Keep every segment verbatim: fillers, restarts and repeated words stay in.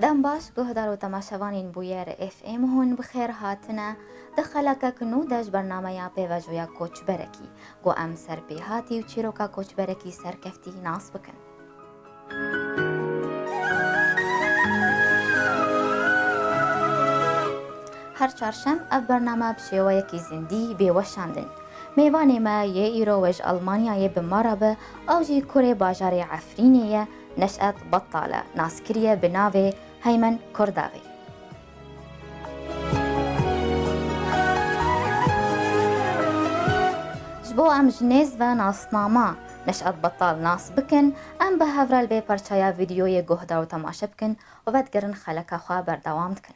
Dem baş, guhdar û temaşevanên Bûyer F M, hûn bi xêr hatine. Di xelekek nû de ji bernameya pêvajoya koçberekî, ku em ser pêhatî û çîroka koçberekî serkeftî nas bikin. Her çarşem ev bername bi şêweyekî zindî bê weşandin. Mêvanê me yê îro wê ji Almanyayê bi me re be, ew jî kurê bajarê Efrînê ye, Neşet Betal e, nas kiriye bi navê Heymen Kurdaxî. Ji bo em ji nêz ve nasnama Neşet Betal nas bikin, em bi hev re li vê parçeya vîdyoyê guhdar û temaşe bikin û vedigerin xeleka xwe berdewam dikin.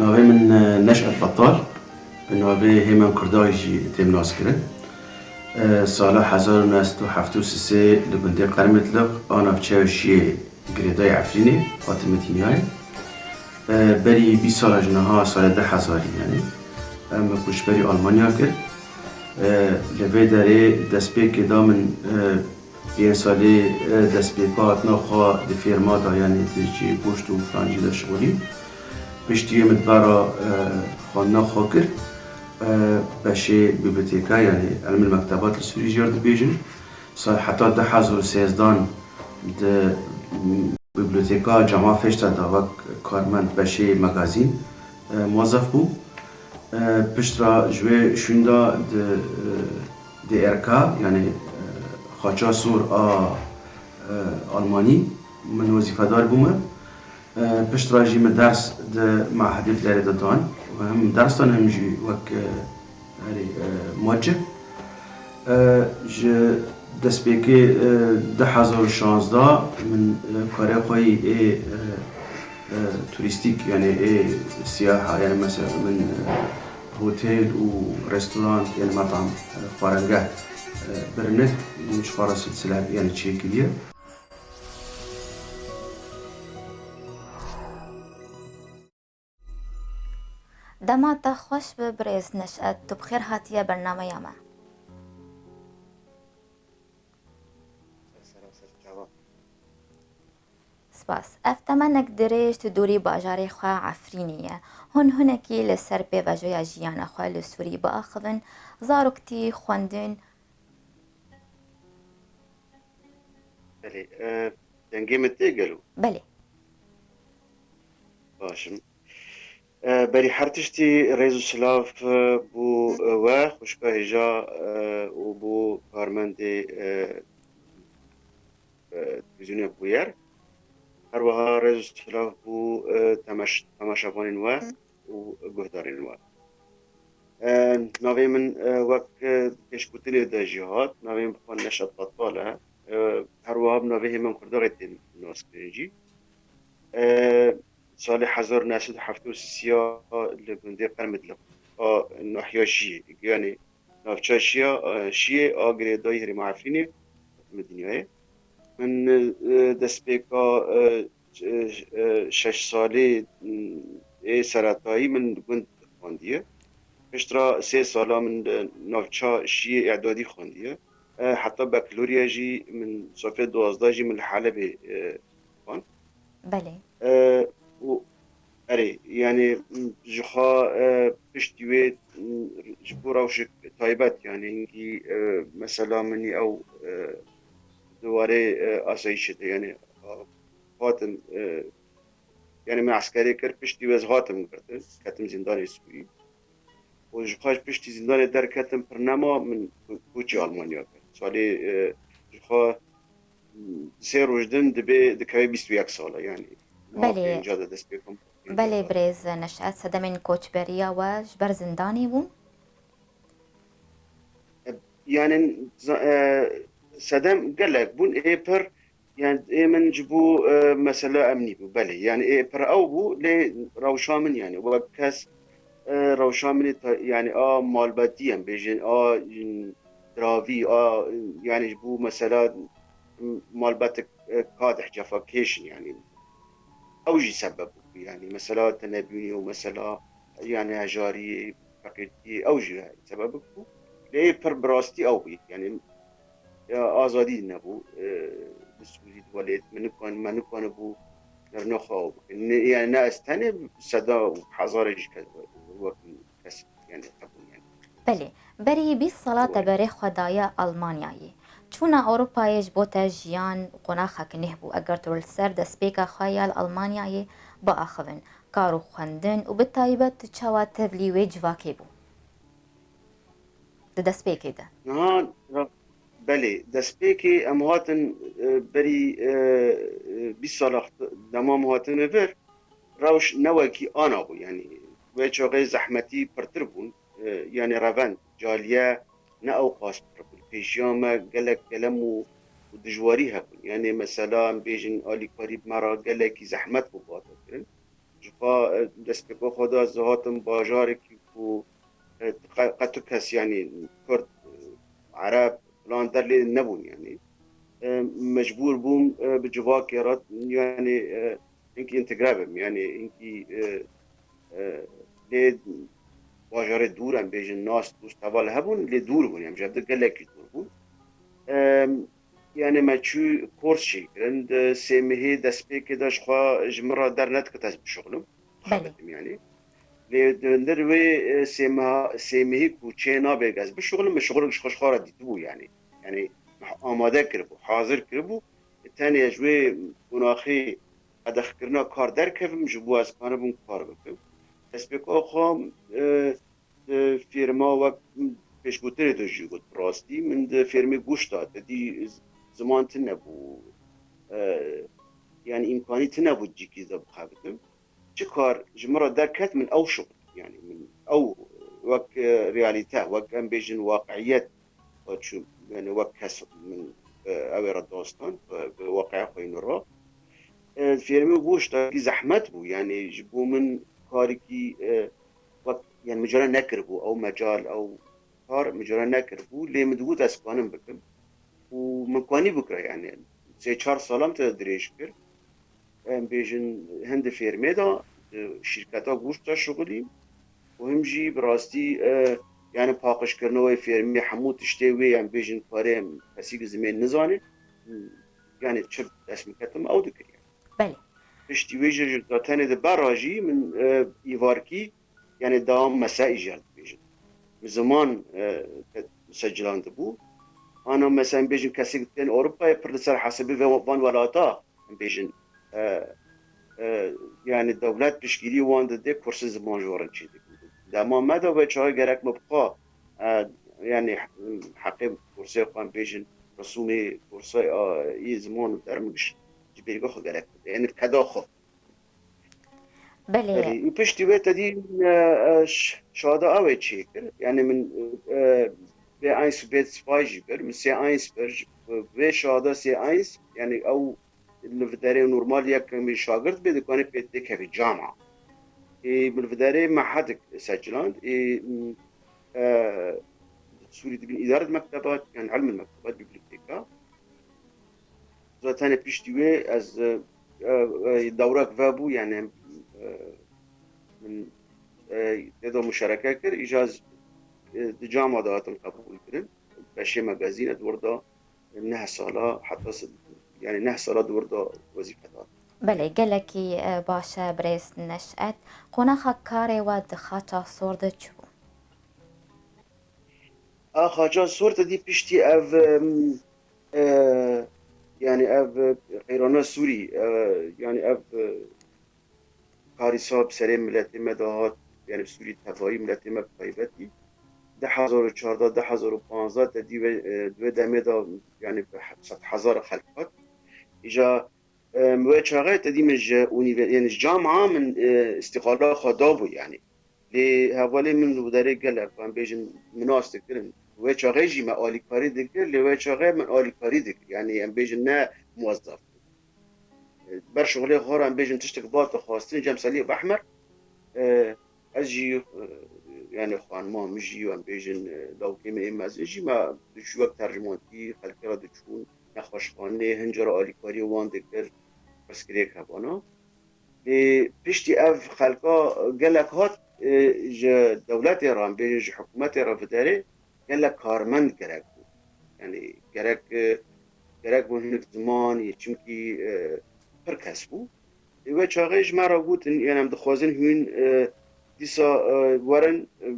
Navê min, e, Neşet Betal, bi navê Hêmen Kurdaxî jî têm naskirin. E, sala hezar û neh sed û heftê û sê li gundê Qermidliq a navçeya Şiyê girêdayî Efrînê hatime dinyayê. E, berî bîst sala ji niha, salê du hezarî, yanî, em koçberî Almanya kir. E, li vê derê destpêkê da min, e, pênc salê, e, destpêka hatina xwe di fêrma de, yanî di cihê goşt û filan cî de şixulî. Piştî wê min di vera, e, xwendina xwe kir, e, beşê biblioteka, yanî ilmil mektebat li Sûrî jê re dibêjin. Sal heta du hezar û sêzdeh di, m, biblioteka Cemal Feşta de wek karmend beşê magazîn, e, muwezef bû. E, pişt re ji wê şûnda di, e, D R K, yanî, e, Xaça Sor a, e, Almanî, min wezîfedar bûme. E, pişt re jî min ders di mehedê Bûderê de dan. Him ders dan, him jî wek, e, herî, e, muecib. E, ji destpêkê, e, du hezar û şazdeh min, e, karê xwe yî ê, e, e, turîstîk, yanî ê siyaha, yanî mesela min, e, hotel û restoran, yanî metam, e, xwarengeh, e, birinik, min ji xwe re silsile, yanî çêkiriye. Dema te xweş be birêz Neşet, tu bi xêr hatiye bernameya me. Spas. Ev temenek dirêj tu dûrî bajarê xwe Efrînê ye. Hûn hinekî li ser pêvajoya jiyana xwe li Sûrî biaxivin, zaroktî, xwendin, Belê, e, dengê min tê gelo? Belê. Baş im. E, berî her tiştî rêz û silav, e, bo, e, we, xwişka hêja, e, û bo karmendê, e, e, televîzyonê Bûyer. Her wiha rêz û silav bo, e, temeş-, temaşevanên we û guhdarên we. E, navê min, e, wek, e, pêşgotinê de jî hat, navê min bi xwe Neşet Betal e. E, her wiha bi navê Hêmen Kurdaxê tên naskirin jî. E, salê hezar neh sed û heftê û sê li gundê Qermidliq a nahiya Şiyê, yanî navça Şiya, e, Şiyê a girêdayî herêma Efrînê hatime dinyayê. Min, e, destpêka, e, e, e, şeş salê, m, ê seretayî min gund xwendiye. Pişt re sê sala min, e, navça Şiyê îdadî xwendiye. E, heta bakalorya jî min, safê duwazdeh jî min li Helebê, e, xwend. Belê. E, û erê, yanî, m, ji xwe, e, piştî wê, m, ji bo rewşek taybet, yanî hingî, e, mesela min ew, e, di warê, e, asayîşê de, yanî, a, hatim, e, yanî min eskerê kir, piştî wê ez hatim girtin, ketim zîndanê Sûrî. Û ji xwe ji piştî zîndanê derketim pir nema, min ko-, koçî Almanya kir. Salê, e, ji xwe, m, sê roj din dibe, dikeve bîst û yek sala, yanî. Niha Belê. pênca de dest pê kim. Belê birêz Neşet, sedemên koçberiya we ji ber zindanê bûn? E, yanî, za-, e, sedem gelek bûn, ê pir, yanî, ê min ji bo, e, mesela emnî bû, belê. Yanî, ê pir ew bû, lê rewşa min, yanî, wek kes, e, rewşa min ê ta-, yanî, a malbetî em bêjin, a, m, diravî, a, yanî, ji bo mesela, m, malbetik, e, kadih, cefakêş in, yanî. ew jî sebeb bû. Yanî mesela tenebûnî û mesela, yanî hejariyê, feqîrtiyê, ew jî sebeb bû. Lê pir bi rastî ew bû. Yanî ya azadî nebû, e, li Sûrî di welêt min nikan-, me nikanibû rêna xwe ew bikin. Ne, yani ne ez tenê, seda û hezarê jî kes, wek kes, yani hebûn, yani. Belê, berî bîst sala te berê xwe daye Almanyayê. Çûna Ewropayê ji bo te jiyan qonaxek nêh bû. Eger tu li ser destpêka xwe ya li Almanyayê biaxivin, kar û xwendin û bi taybet tu çawa tevlî wê civakê bû? Di destpêkê de. Niha, ra-, belê, destpêkê em hatin, e, berî, e, e, bîst sala dema em hatine vir, rewş ne wekî ana bû. Yanî wê çaxê zehmetî pirtir bûn. E, yanî revend, caliye ne ew qas pir bûn. Pêşiya me gelek kelem û, û dijwarî hebûn. Yanî mesela em bêjin alîkarî bi me re gelekî zehmet bû bate kirin. Ji xwe, e, destpêka xwe de ez hatim bajarekî ku, e, qe-, qet tu kes, yanî Kurd, e, Ereb, filan der lê nebûn, yanî. E, mecbûr bûm, e, bi civakê re, yanî, e, hinkî întegre bim, yanî hinkî, e, e, lê bajarê dûr, em bêjin nas, dost, heval hebûn, lê dûr bûn, em ji hev de gelekî dûr bûn. E, Yanî me çû kors çêkirin. Di sê mehê destpêkê de ji xwe, ji min re dernedikit ez bişuxulim. Belê. Xebitim yanî. Lê di hundir wê, e, sê meha, sê mehî ku çê nabe ez bişuxulim, min şuxul ji xwe, ji xwe re dîtibû yanî. Yanî me amade kiribû, hazir kiribû. Tenê ji wê qonaxê qedexkirina kar derkevim, ji bo ez kanibim kar bikim. Destpêka xwe, e, di fêrma wek pêşgotinê tu jî got, bi rastî min di fêrmê goşt da, te dî z-, ziman tune bû, e, yanî îmkanî tune bû cîkî de bixebitim. Çi kar ji min re derket, min ew şuxul, yanî min ew wek, e, realîte, wek em bêjin waqiiyet, çû, yanî wek kes min, e, ew ê re dastan, e, bi waqiya xwe yî min re. E, fêrmê goşt da, zehmet bû, yanî ji bo min karekî, e, wek, yani min cara nekiribû, ew mecal, ew kar min cara nekiribû, lê min digot ez kanim bikim. Û min kanî bikira, yani sê çar salam te dirêj kir. Em bêjin hin di fêrmê de, di şîrketa goşt de şixulî û him jî bi rastî, e, yani paqijkirina wê fêrmê, hemû tiştê wê, em bêjin karê em kesî bi zimên nizane, yani çi dest min ketim ew dikir. Belê. Piştî wê jî ji tenê di bera jî min, e, îvarkî, yani dewam mesai jî dibêjin. Min ziman, e, secilan dibû. Ana mesela em bêjin kesê tên Ewropayê pir li ser hesabê ve van welata, em bêjin, e, e, yani dewlet piştgirî wan dide, kursê ziman ji wan re çêdikin. Dema me de ve çaxê gerek me bixwe, e, yani heqê kursê xwe em bêjin, resûmê kursê, a, yê ziman û dermgiş ji bêrî xwe gerek bide. Yani keda xwe. Belê. Belê. Û piştî wê te dî, e, e, ş-, şada ew ê çêkir. Yani min, e, bê eins û bê zwei jî bir. Min sê eins bir. Ji, e, vê şada sê eins, yani ew li vî derê normal yek min şagirt bê, dikanê pê têkevî cama. Ê, min li vî derê mehedik seciland. Ê, m, e, Sûrî dibin îdaret mektebat, yani ilm mektebat, biblîoteka. Zaten piştî wê ez, e, e, e, dewrek vebû, yani, e, min, e, tê de muşereke kir, îca ez, e, di cama de hatim qebûl kirin. Beşê magazîne di wir de neh sala, heta se-, yani neh sala di wir de wezîfe da. Belê, gelekî, e, baş e, birêz Neşet. Qonaxa karê we di Xaça Sor de çi bû? A Xaça Sor te dî piştî ev, em, e, yani ev, e, qeyrana Sûrî, e, yani ev, e, karîsa bi serê miletê me de hat, yani Sûrî tevayî miletê me bi taybetî. Du hezar û çardeh, du hezar û panzdeh te dî ve, e, di wê demê de yani bi he-, sed hezar xelk hat. Îja Em, wê çaxê te dî min ji unîver-, yani ji cama min, e, îstîqala xwe dabû yani. Lê hevalê min li derê gelek, em bêjin, min nas dikirin. Wê çaxê jî me alîkarî dikir, lê wê çaxê min alîkarî dikir. Yani em bêjin ne muwezzef. E, ber şixulê xwe re em bêjin tiştek ba dixwastin, cem Selî Behmer. E, Ez jî, e, yani xanima min jî, em bêjin, e, lawkê min ê mezin jî me diçû wek tercimantî, xelkê re diçûn, nexweşxanê, hin cara alîkariyê wan dikir, pirsgirêk hebana. Lê piştî ev xelka gelek hat, e, ji dewletê re, em bêjin ji hikûmetê re viderê, gelek karmend gerek bû. Yani gerek, e, gerek bû hinek ziman, yê çimkî, e, pir kes bû. Ê wê çaxê ji me re gotin, yani em dixwazin hûn, e, dîsa, e, werin, e,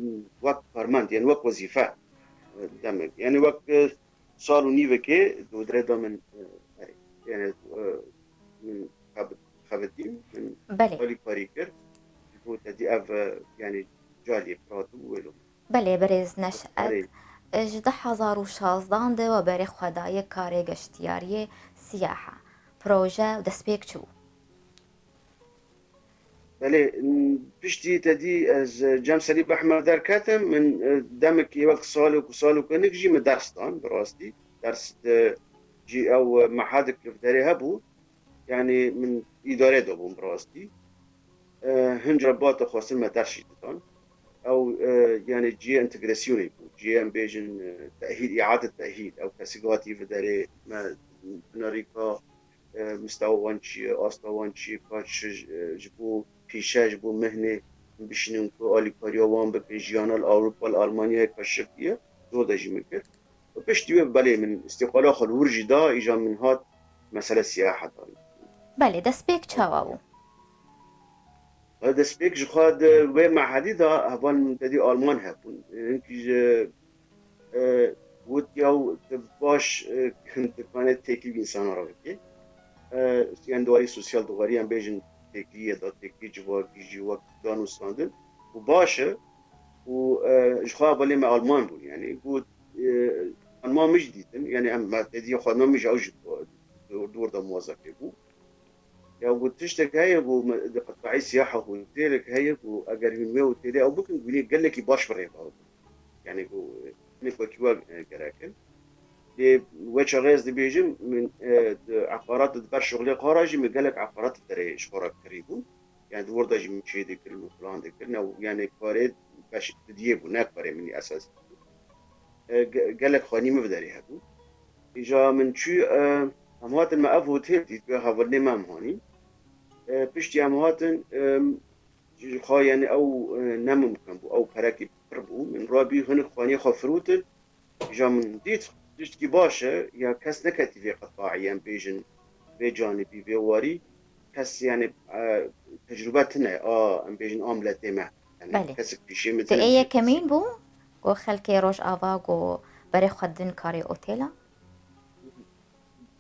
wek karmend, yani wek wezîfe, e, demek. Yani wek, e, sal û nîvekê di dirê de min, e, erê, yani, e, min xebit-, xebitî, min Belê. alîkarî kir. Ji bo te dî ev, e, yani caliyê piratibû wê lo. Belê, birêz Neşet. Erê. Ji du hezar û şazdan de we berê xwe daye karê geştiyariyê, siyaha, proje û destpêk çi bû? Belê, m, piştî te dî ez, e, cem Selîm Ehmed derketim, min, e, demekî wek salok û salok hinek jî min ders dan, bi rastî. Ders di cî ew, e, mehadik li derê hebû. Yani min îdare de bûm bi rastî. E, hinca bate xwestin me ders jî didan. Ew, e, yani cihê entegrasyonê bû. Cihê em bêjin, e, tehîl, îade tehîl. Ew kesik hatî viderê me binarîka, e, mistewa wan çi ye, asta wan çi ye, ka çi, e, ji bo pîşe, ji bo mihnê bişînin ku alîkariya wan bikin, jiyana li Ewropa, li Almanyayê ka şirkiye, zor de jî min kir. Û piştî wê belê min îstîqala xwe li wir jî da, îja min hat mesele siyahetan. Belê, destpêk çawa bû? Destpêk ji xwe di wê mehedî de heval min tedî Alman hebûn. Hinkî ji, e, got, "Yaw, tu baş, e, tu kanê têkilî bi însana re bikî." E, yani di warî sosyal, di warî em bêjin têkiliyê de, têkilî civakî jî wek danûstandin. Û baş e, û, e, ji xwe hevalê me Alman bûn, yani got, e, xanima min jî dîtin, yani em me tedî xanima min jî ew jî dor, dor de muwezefê bû. Ya got, tiştek heye ku me, di qitayê siyaha hotêlek heye ku eger hûn wê hotêlê ew bikin, hûn ê gelekî baş bi rê ve bibin. Yani ku, e, hinek wekî we, e, gerek in. Lê wê çaxê ez dibêjim, min, e, di eqarat di ber şixulê xwe re jî min gelek eqarat derê ji xwe re kirî bûn. Yani di wir de jî min çê dikirin û filan dikirin. Ew yani karê beş didiyê bû, ne karê min esas. E, ge-, gelek xanî min bi derê hebû. Îja min çû, e, em hatin me ev hotêl dît, wê hevalnê me em hanî. E, piştî em hatin, e, ji xwe yani ew, e, ne mimkin bû, ew perekî pir bû. Min rabî hinek xaniyê xwe firotin. Îja min dît, tiştekî baş e, ya kes neketî vê qetayê, em bêjin, vê canibî, vê warî, kes, yani, e, tecrûbe tune, a, em bêjin, a miletê me. Yani, Belê. kesek pîşê min Tu tune ê bû. yekemîn bû, ku xelkê Rojava, ku berê xwe din karê otêla?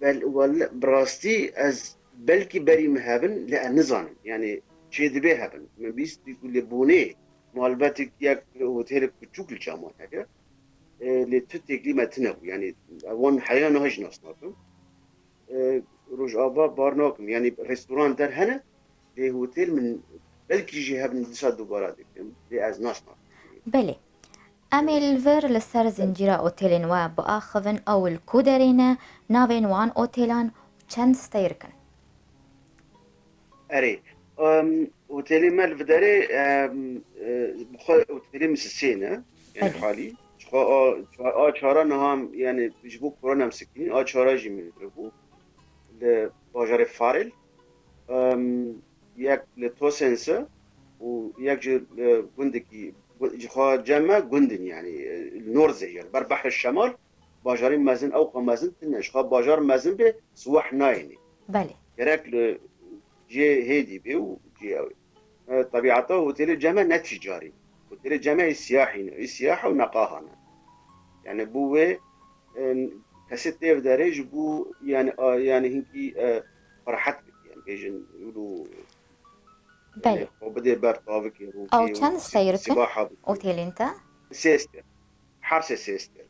Bel-, wel-, bi rastî ez belkî berî min hebin, lê ez nizanim. Yani, çê dibe hebin. Min bîst ku li Bonê, malbetek yek hotêlek biçûk li Caman hebe. E, lê tu têkilî me tune bû. Yani, wan heya niha jî nas nakim. E, Rojava bar nakim. Yani, restoran der hene, lê hotêl min belkî jî hebin dîsa dubara dikim. Lê ez nas nakim. Belê. Em ê li vir li ser zincîra otêlên we biaxivin, ew li ku derê ne, navên wan otêlan û çend steyrik in? Erê. Em, otêlê me li viderê, em, e, bi xwe otêlê min sisê ne. Yani Belê. halî. Ji xwe a, a çara niha em, yani ji bo korona em sikînin, a çara jî min kiribû. Li bajarê Farêl. Em, yek li Tosense û yek ji, e, gundekî, gu-, ji xwe cem me gundin, yani, e, li Norzê ye, li ber Behrê Şemal, bajarên mezin, ewqa mezin tune. Ji xwe bajar mezin be, siweh nayênê. Belê. Gerek li cihê hêdî be û cihê ew. E, tebiata hotêlê cem me ne tîcarî. Hotêlê cem me ê siyahî ne, ê siyaha û neqaha ne. Yani, bo wê, e, kesê tê viderê ji bo, yani, a, yani, hinkî, e, xwe rehet bike, em bêjin, û, yani, Belê. xwe bidê ber tavikê, rûkê Ew û çend si-, steyrik in? sibaha bike. Otêlên te? Sê stêr. Her sê sê stêr.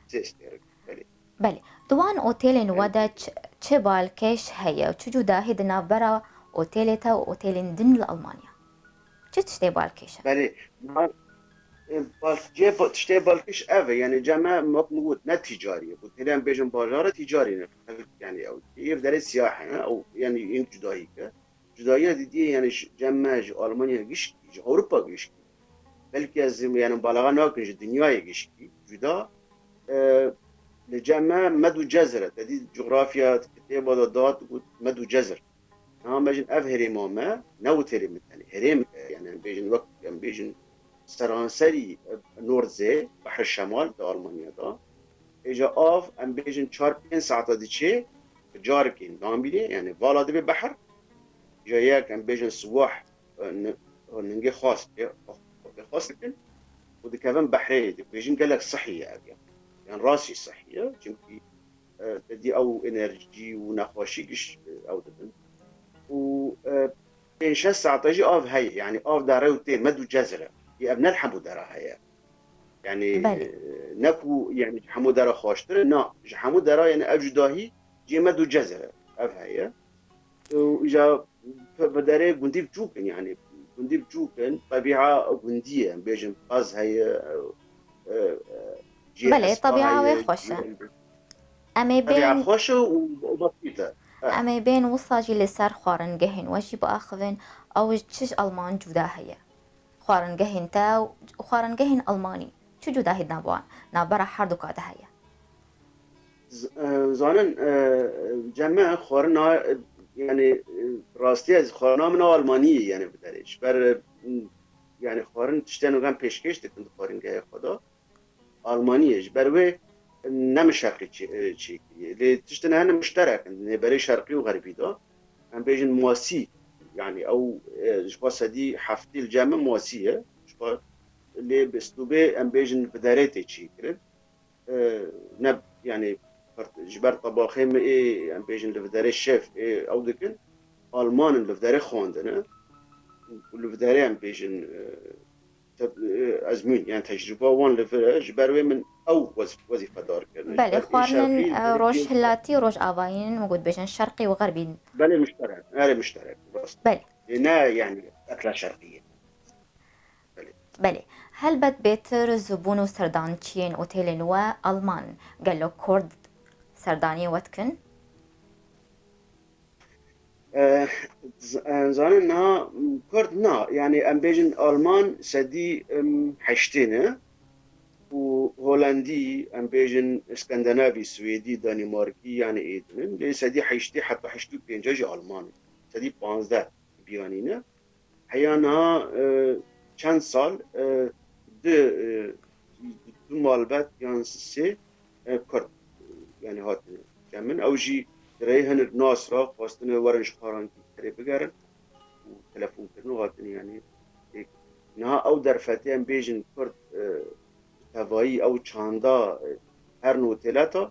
Sê stêr. Belê. Belê. Di wan otêlên we Yani, de çi, çi balkêş heye û çi cudahî di navbera otêlê te û otêlên din li Almanya? Çi tiştê balkêş e? Belê. Ma-, e, bal-, cê ba-, tiştê balkêş ev e. Yani cem me, wek min got, ne tîcarî ye. Hotêlê em bêjin bajara tîcarî ne. Yani ew, ev derê siyah e, ew, yani yên cudahî ke. Cudahiya didiyê, yani ji cem me, ji Almanya gişkî, ji Ewropa gişkî. Belkî ez, yani, balaxa nakin, ji dinyayê gişkî cuda. E, li cem me med û cezir e. Te dî cografya kitêba de dat got med û cezir. niha me jin ev herêma me, ne otelê me tenê, herêm, e, yani em bêjin wek, em bêjin seranserî, e, Nordsee, Behr Şemal di Almanya de. Êja av, em bêjin çar pênc saeta diçê, bi carikê namînê, yani vala dibe behr, ja yek em bêjin siwah, e, ni-, ningê xwast, pê, pê xwast dikin û dikevin behrê, dibêjin gelek sihî ye ev ya. Yani rastî sihî ye, çimkî, e, te dî ew enerjî û nexweşî giş, e, ew dibin. Û, e, pênc şeş saeta jî av heye, yani av dere û tê me dû cezire. Yê ev ne li hemû dera heye. Yani, Belê. e, ne ku, yani, ji hemû dera xweştir e, na, ji hemû dera, yani, ev cudahî cê me dû cezire. Ev heye. Û îja bi derê gundî biçûk in, yani, gundî biçûk in, tebiha gundî ye, em bêjin pez heye, e, e, cihê Belê, hespa tebiha wê heye, xweş e. cihê Em ê Tebiha bên, xweş e û, û basît e. E. em ê bên wisa jî li ser xwaringehên we jî biaxivin, ew ji çi ji Alman cuda heye? Xwaringehên te û xwaringehên Almanî, çi cudahî di nav wan, navbera herduka de heye? Z-, e, zanin, e, cem me xwarina, e, yani, e, rastî ez xwarina min a Almanî ye, yani, bi derê. Ji ber, e, yani, xwarin tiştên wexan pêşkêş dikin di xwaringehê xwe de. Almanî ye. Ji ber wê ne min şerqî çê-, e, çêkiriye. Lê tiştin hene mişterek in. Nêberê şerqî û xerbî de. Em bêjin masî. Yani ew, e, ji xwe sedî heftê li cem min masî ye. Ji xwe lê bi stûbê em bêjin bi derê tê çêkirin. E, ne, yani, ji ber tebaxê me ê, em bêjin li viderê şef ê ew dikin, Alman in li viderê xwendine. Û li viderê em bêjin, e, te-, e, ezmûn, yani tecrûba wan li vir e, ji ber wê min ew wez-, wezîfedar kirine. Ji Belê, ber ê xwarinin, şerqî, e, li vir rojhilatî û rojavayî in, min got bêjin şerqî û xerbî. Belê mişterek, erê mişterek, rast. Belê. Ê ne, yani, ekla şerqî ye. Belê. Belê. Helbet bêtir zibûn û serdançiyên otêlên we Alman in. Gelo Kurd serdaniyê we dikin? Eh, z-, eh, zanin niha, m, Kurd na. Yani em bêjin Alman sedî, em, heştê ne. Û Holandî, em bêjin Skandinavî, Swêdî, Danîmarkî, yani ê din in. Lê sedî heştê heta heştê û pênc jî Alman in. Sedî panzdeh biyanî ne. Heya niha, e, çend sal, e, du, e, du malbet yan sê, e, Kurd, e, yani hatine cem min. Ew jî di rêyê hinek nas re xwestine werin ji Qarankî derê bigerin û telefon kirin û hatine yani. E, niha ew derfetê em bêjin Kurd, e, tevayî ew çanda, e, her notêleta,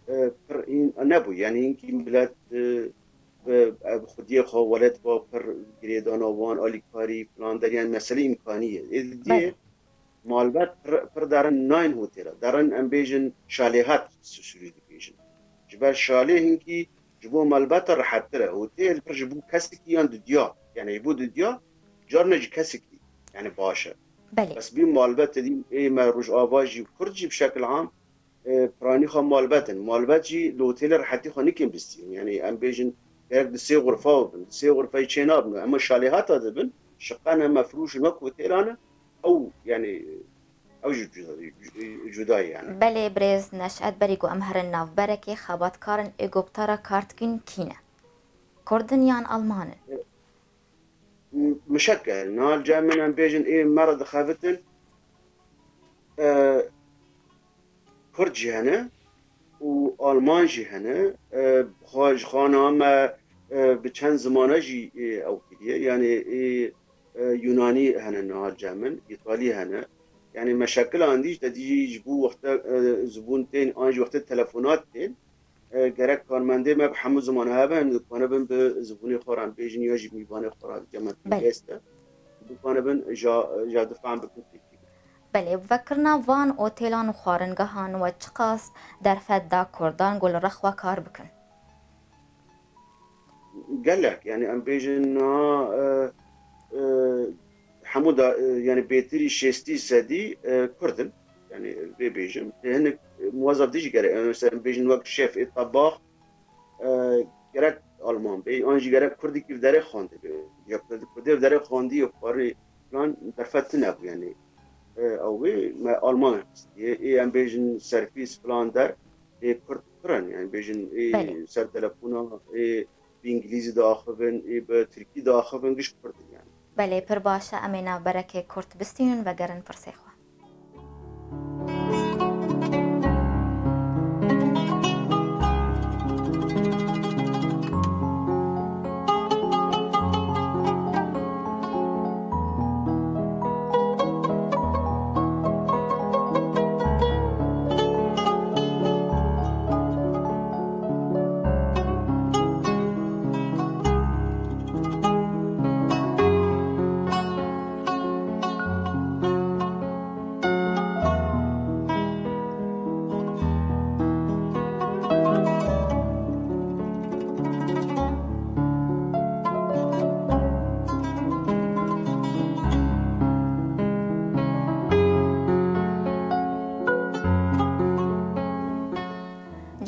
e, pir hîn nebû. Yani hinkî milet, e, bi, e, bi xwediyê xwe welet ba pir girêdana wan, alîkarî, filan der, yani mesele îmkanî ye. Ê didiyê Belê. malbet pir, pir derin nayên hotêla. Derin em bêjin şalêhat Sûrî dibêjin. Ji ber şalê hinkî ji bo malbeta rehettir e. Hotêl pir ji bo kesekî yan dudiya. Yani ji bo dudiya carna ji kesekî. Yani baş e. Belê. Bes bî malbet dî ê me Rojava jî Kurd jî bi şekil am e, piranî xwe malbet in. Malbet jî li otelê rehetî xwe nikin bistînin. Yani em bêjin gerek di sê xurfa bin, di sê xurfeyê çê nabin. Ema şalêhata dibin, şiqe ne mefrûş in wek otelan e. Ew yani ew jî cuda, cuda ye yani. Belê birêz Neşet, berî ku em herin navberekê, xebatkarên ê ku bi te re kar dikin kî ne? Kurd in yan Alman in? Mişekel, niha li cem min em bêjin ê me re dixebitin, e, Kurd jî hene û Alman jî hene. E, xwe ji xwe niha me, e, bi çend zimana jî, e, ew kiriye. Yani ê, e, Yunanî hene niha li cem min, Îtalî hene. Yani me şekilan dî, te dî ji bo wexte, e, zibûn tên an jî wexte telefonat tên. E, gerek karmendê me bi hemû zimanê hebe, em dikanibin bi zibûnê xwe re em bêjin ya jî mîvanê xwe re, dike me Belê. Pingest e. Dikanibin ja, ja difam bikin pêkî. Belê, vekirina van otêlan û xwaringehan we çiqas derfet da Kurdan ku li rex we kar bikin? Gelek, yani em bêjin niha, e, e, hemû da, e, yani bêtirî şêstî sedî, e, Kurd in. Yani vê bêjim. Lê hinek, e, muwezef dî jî gerek. Yani mesela em bêjin wek şef ê tebax, e, gerek Alman bê, an jî gerek Kurdekî bi derê xwendibê. Ya Kurd-, Kurdê bi derê xwendî ya xwarê filan derfet tune bû yani. E, ew wê me Alman xistiye. Ê em bêjin serfîs filan der, ê Kurd pir in. Yani bêjin ê Belê. ser telefona, ê bi îngilîzî diaxivin, ê bi tirkî diaxivin, giş kurd in yani. Belê, pir baş e, em ê navberekê kurt bistînin û vegerin pirsê xwe.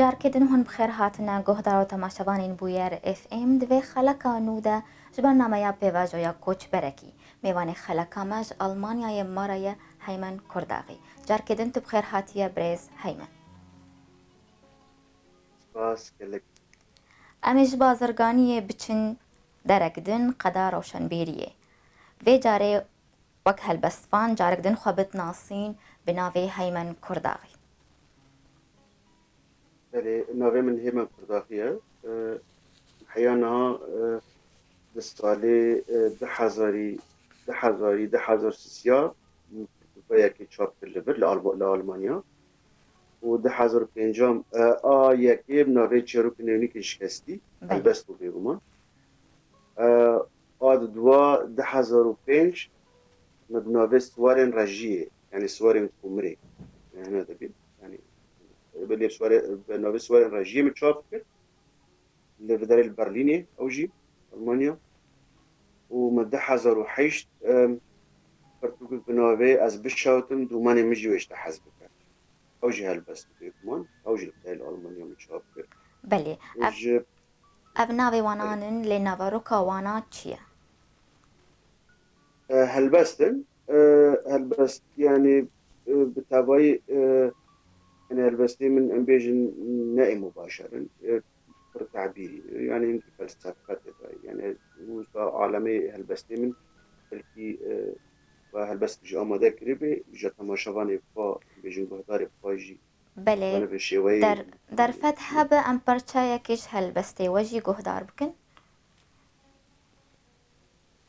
Carkê din hûn bi xêr hatine guhdar û temaşevanên Bûyer F M. Di vê xeleka nû de ji bernameya pêvajoya koçberekî, mêvanê xeleka me ji Almanyayê me re ye Heymen Kurdaxî. Carkê din tu bi xêr hatiye birêz Heymen. Spas gelek. Em ê ji bazirganiyê biçin derek din qeda rewşenbîriyê. Vê carê wek helbestvan carek din xwe bidinasîn bi navê Heymen Kurdaxî. Belê, navê min Hêmen Kurdaxî ye. E, heya niha, e, di salê, e, du hezarî, du hezarî, du hezar sisiya, pirtûka yekê çap kir li vir, li Albo-, li Almanya. Û du hezar û pêncam, e, a yekê bi navê Çêrokên Nêrînîkên Şikestî, Belê. Helbest bû bêguman. E, a di dua du hezar û pênc, me bi navê Siwarên Rejiyê, yani Siwarên Komirê, yani hene dibî, yani, belê siwarê-, bi navê Siwarên Rejiyê min çap kir. Li vidarê li Berlînê, ew jî Almanya. Û min du hezar û heşt, em, pirtûkek bi navê Ez Bişewtim, Dûmanê Min Jî Wê Ji Te Hez Bike. Ew jî helbest bû bêguman. Ew jî li vidarê li Almanya min çap kir. Belê. Û Ev, ji ev navê wanan Belê. in, lê naveroka wana çi ye? E, helbest in. E, helbest, yani, e, bi tevayî, e, yani helbestê min, em bêjin, ne ê mubaşer in. E, pir tebîrî ne. Yani hingî felsefe tê de. Yani wisa alemê helbestê min belkî, e, ve helbest jî amade kiribê, ji temaşevanê xwe, bêjin guhdarê xwe jî Belê. Wene bi şêweyê Der-, derfet hebe em parçeyekê ji helbestê we jî guhdar bikin?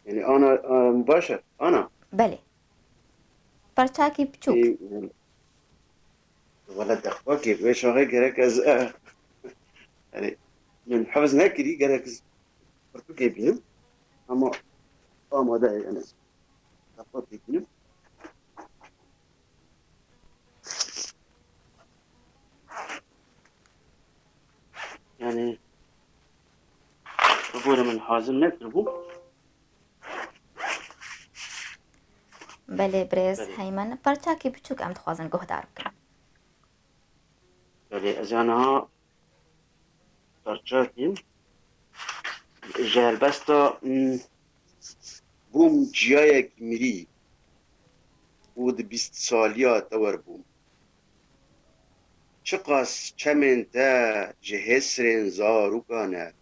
Yani ana, em, baş e. Ana. Belê. Parçakî biçûk. Ê, wele dexwakê, wê çaxê gerek ez, e, yani, min hifz nekirî, gerek ez pirtûkê bînim. Ama amade ye, yani, dexwakê bînim. Yani, bi gorî min hazir nekiribû. Belê, birêz Belê. Heymen, parçakî biçûk em dixwazin guhdar bikin. Belê, ez ê niha parçakî ji helbesta, mm, bûm çiyayekî mirî û di bîst saliya te wer bûm. Çiqas çemên te ji hêsirên zarokan e,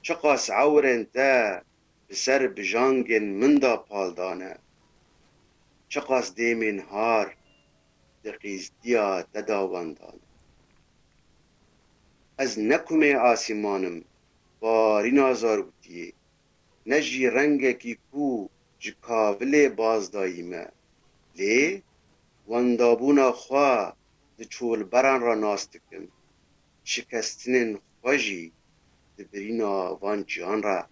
çiqas ewrên te bi ser bijangên min de pal dane, çiqas dêmên har di qîzdiya te de wendan. Ez ne kumê asîman im, barîna zarokiyê, ne jî rengekî ku ji kavilê baz dayî me, lê wendabûna xwe di çolberan re nas dikim, şikestinên xwe jî di birîna van çiyan re.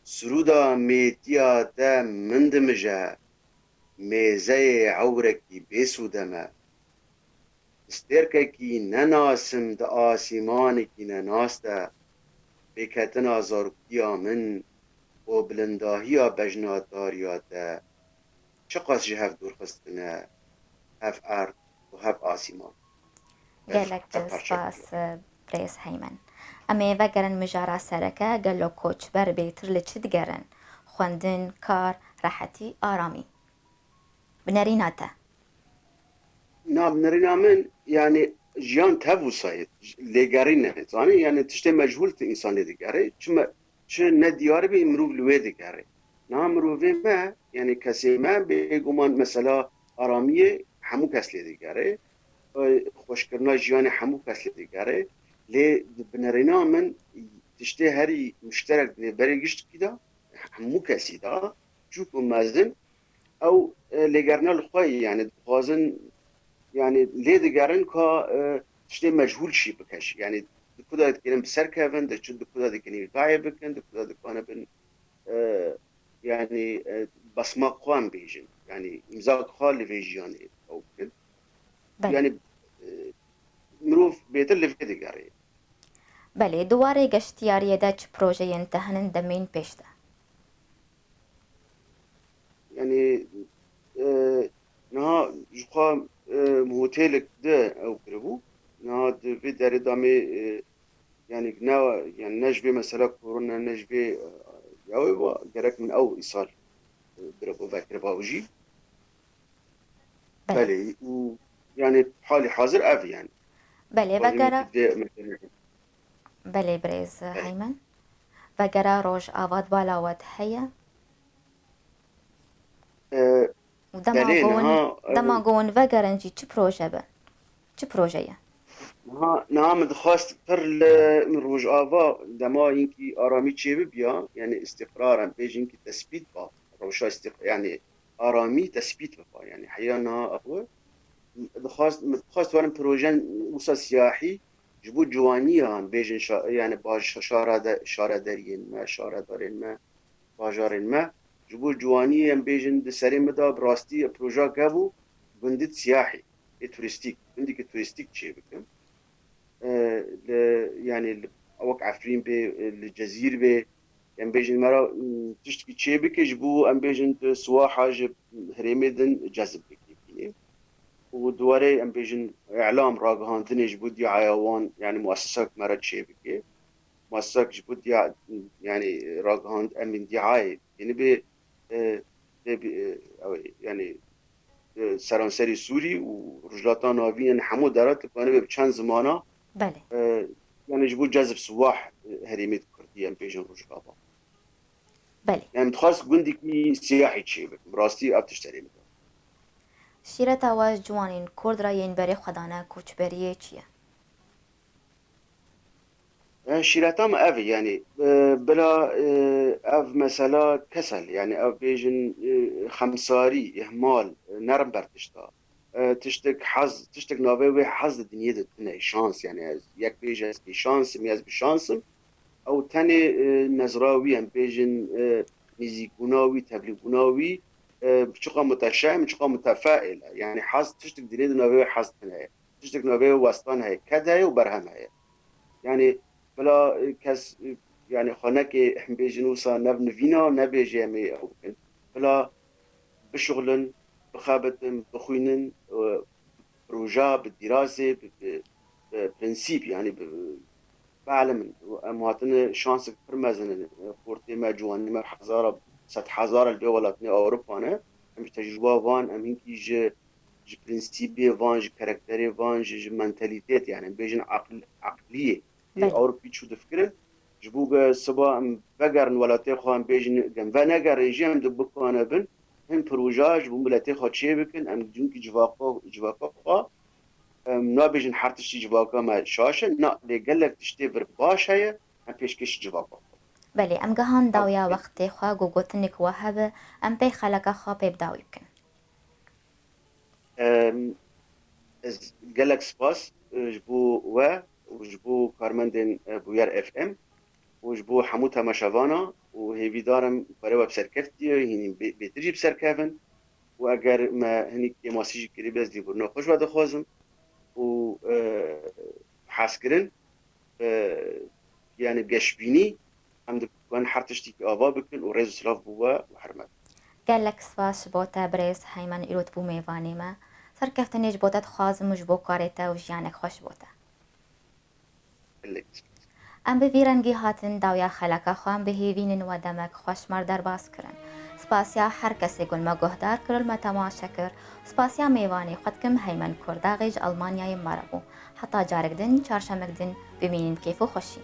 Sirûda mêtiya te min dimije, mêzeyê ewrekî bêsûde me. Stêrkekî nenasim di asîmanekî nenas de, pêketina zarokiya min û bilindahiya bejna tariya te çiqas ji hev dûr xistine, hev erd û hev asîman. Gelek spas, birêz Heymen. Em ê vegerin mijara sereke, gelo koçber bêtir li çi digerin? Xwendin, kar, rehetî, aramî. Bi nerîna te. Na, bi nerîna min, yani, Jiyan tev wisa ye, lêgerîn e. Zanî, yani tiştê mechûl tu însan lê digere. Çima, çi ne diyar bî, mirov li wê digere. Niha mirovê me, yani kesê me, bêguman mesela aramiyê hemû kes lê digere. Xweşkirina jiyanê hemû kes lê digere. Lê di binirêna min tiştê herî muşterek di nêberê giştikî de, hemû kesî de, çûk û mezin, ew, e, lêgerina li xwe ye, yani dixwazin, yani lê digerin ka, e, tiştê mechûl şî bike jî. Yani di ku de dikarin bi ser kevin, di çi, di ku de dikarin îmzayê bikin, di ku de dikarin bin, e, yani, e, basma xwe em bêjin. Yani îmza xwe li vê jiyanê ew bikin. Belê. Yani, e, mirov bêtir li vê digere. Belê, di warê geştiyariyê de çi projeyên te hene demên pêş de? Yani, e, niha ji xwe, e, hotêlek de ew kiribû. Niha di vê derê de me, e, yani ne, yani ne ji vê mesela korona, ne ji vê, e, ya wê va, gerek min ew îsal, e, birebo vekiriba û jî. Belê. Belê, û yani halî hazir ev yani. Belê, vegera. Belê, birêz Heymen. Vegera Rojava di bala we de heye? E, û dema belê, ku hûn, niha, e, dema ku hûn vegerin jî çi proje be? Çi proje ye? Niha, niha min dixwest pir li Rojava dema hinkî aramî çêbibiya, yani îstîqrar em bêjin ki tespît ba, rewşa îstîq-, yani aramî tespît biba. Yani heya niha ew dixwest, min dixwest werin projen wisa siyahî ji bo ciwaniya em bêjin şa-, yani baş-, şara de, şaredariyên me, şaredarên me, bajarên me, ji bo ciwaniyê em bêjin di serê min de bi rastî proja kebû gundî siyahî, ê turîstîk, gundî ki turîstîk çê bikim. E, li, yani li, wek Efrîn bê, li Cezîr bê, em bêjin me re, m, tiştkî çê bike ji bo em bêjin tu siwaha ji herêmê din cezib bike bînê. Û di warê em bêjin îlam ragihandinê ji bo dîaya wan, yani muessesek me re çê bike. Muessesek ji bo dîa, yani ragihand em bin dîayê. Yani bê, e, bê, bê, e, ew ê, yani, e, seranserî Sûrî û Rojhilata Navîn, yani hemû derat dikane bê bi çend zimana. Belê. E, yani ji bo cezb siwah, e, herêmê di Kurdî em bêjin Rojava. Belê. Yani dixwest gundikî siyahî çê bikim. Bi rastî ev tişt herêmê de. Şîreta we ji ciwanên Kurd re yên berê xwe dane koçberiyê çi ye? E, şîreta min ev e, yani, e, bila, e, ev mesela kesel, yani ev bêjin, e, xemsarî, ihmal, e, nerin ber tişta. E, tiştek hez, tiştek navê wê hez di dinyê de tune, şans, yani ez yek bêje ez bê şans im, ya ez bi şans im. Ew tenê, e, nezra wî, em bêjin, e, nîzîkbûna wî, tevlîbûna wî, e, çiqa muteşem, çiqa mutefeil e. Yani hez, tiştek dinyê de navê wê hez tune ye. Tiştek navê wê westan heye, ked heye û berhem heye. Yani bila, e, kes, e, yani xwe neke em bêjin wisa nev nivîna, nebêje em ê ew bikin. Bila bişuxulin, bixebitin, bixwînin, e, proja, bi dîrazê, bi, bi, bi prensîp, yani bi, bielimin. Em hatine şansek pir mezin in. Xortê me, ciwanê me hezara, sed hezara li vê welatine Ewropa ne. Em ji tecrûba van, em hinkî ji, ji prensîbê van, ji karakterê van, ji, ji mentalîtet, yani em bêjin aql-, aqliyê. Ê Belê. Ewropî çû difikirin. Ji bo ku siba em vegerin welatê xwe, em bêjin, em venegerin jî em di bikane bin hin proja ji bo miletê xwe çê bikin, em cunkî civaka, civaka xwe, em nabêjin her tiştî civaka me şaş e, na, lê gelek tiştê vir baş heye, em pêşkêşî civaka xwe. Belê, em gihan dawiya Ew wextê xwe, ku gotinek we hebe, em pey xeleka xwe pê bi dawî bikin. Em, ez gelek spas, e, ji bo we û ji bo karmendên, e, Bûyer F M û ji bo hemû temaşevana û hêvîdar im ku we bi serkeftiye, hînî bê-, bêtir jî bi serkevin û eger me hinî kêmasî jî kirî, ez lêbûrina xwe ji we dixwazim û, e, hezkirin, e, yani geşbînî, em dikarin her tiştî ava bikin û rêz û silav bo we û hurmet. Gelek spas ji bo te birêz Heymen, îro tu bû mêvanê me. Serkeftinê ji bo te dixwazim û ji bo karê te û jiyanek xweş bo te. Gelek spas. Em bi vî rengî hatin dawiya xeleka xwe, em bi hêvî nin we demek xweş me re derbas kirin. Spasiya her kesê ku li me guhdar kir û li me temaşe kir. Spasiya mêvanê xwe dikim Heymen Kurdaxê ji Almanyayê me re bû. Heta carek din, çarşemek din, bimînin keyf û xweşî.